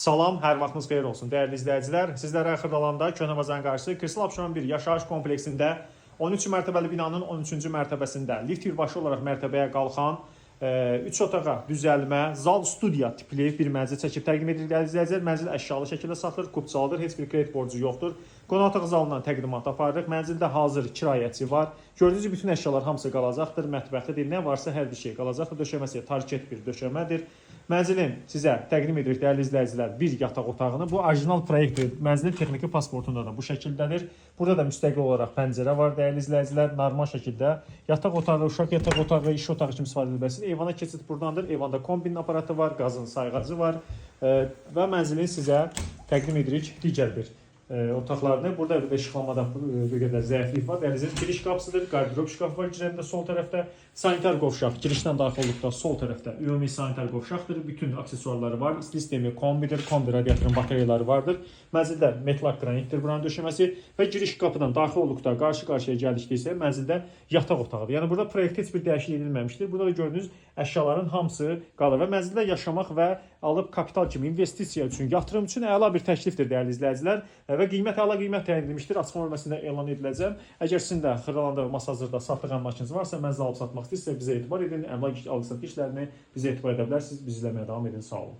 Salam, hər vaxtınız xeyir olsun dəyərli izləyicilər. Sizlərə Xırdalanda Köhnə Bazarın qarşısı Kristal Abşeron 1 yaşayış kompleksində 13 mərtəbəli binanın 13-cü mərtəbəsində lift birbaşa olaraq mərtəbəyə qalxan 3 otağa düzəlmə, zal studiya tipli bir mənzil çəkib təqdim edirik dəyərli izləyicilər. Mənzil əşyalı şəkildə satılır, kupçalıdır, heç bir kredit borcu yoxdur. Qonaq otağı zalından təqdimat aparırıq. Mənzildə hazır kirayəçi var. Gördüyünüz kimi bütün əşyalar hamısı qalacaqdır. Mətbəxdə nə varsa hər bir şey qalacaqdır. Döşəməsi parket bir döşəmədir. Mənzilin sizə təqdim edirik dəyərli izləyicilər bir yataq otağını. Bu orijinal proyektdir. Mənzilin texniki pasportunda da bu şəkildədir. Burada da müstəqil olaraq pəncərə var dəyərli izləyicilər. Normal şəkildə yataq otağı, uşaq yataq otağı, iş otağı kimi istifadə edə bilərsiniz. Eyvana keçid burdandır. Eyvanda kombinin aparatı var, qazın sayğacı var. Və mənzilin sizə təqdim edirik digər bir otaqlarını. Burada bir də işıqlanmada bir qədər zəiflik var. Dəyərli izləyicilər, giriş qapısıdır, qardırob şkafı var girəndə sol tərəfdə. Sanitar qovşaq girişdən daxil olduqda sol tərəfdə ümumi sanitar qovşaqdır. Bütün aksesuarları var. İsti sistemi kombidir, kombi radiatorun batareyaları vardır. Mənzildə metlaq qranitdir buranın döşəməsi və giriş qapıdan daxil olduqda qarşı-qarşıya gəldikdə isə mənzildə yataq otağıdır. Yəni burada proyektdə heç bir dəyişiklik edilməmişdir. Burada da gördüyünüz əşyaların hamısı qalır və mənzildə yaşamaq və alıb kapital kimi investisiya üçün, yatırım üçün əla bir təklifdir dəyərli izləyicilər və qiymət əla qiymət təyin edilmişdir. Açıqlama bölməsində elan ediləcəm. Əgər sizin də Xırdalanda və Masazırda satlıq əmlakınız varsa, mənzil alıb satmaq istəyirsinizsə bizə etibar edin. Əmlak alıb-satqı işlərini bizə etibar edə bilərsiniz. Bizi izləməyə davam edin. Sağ olun.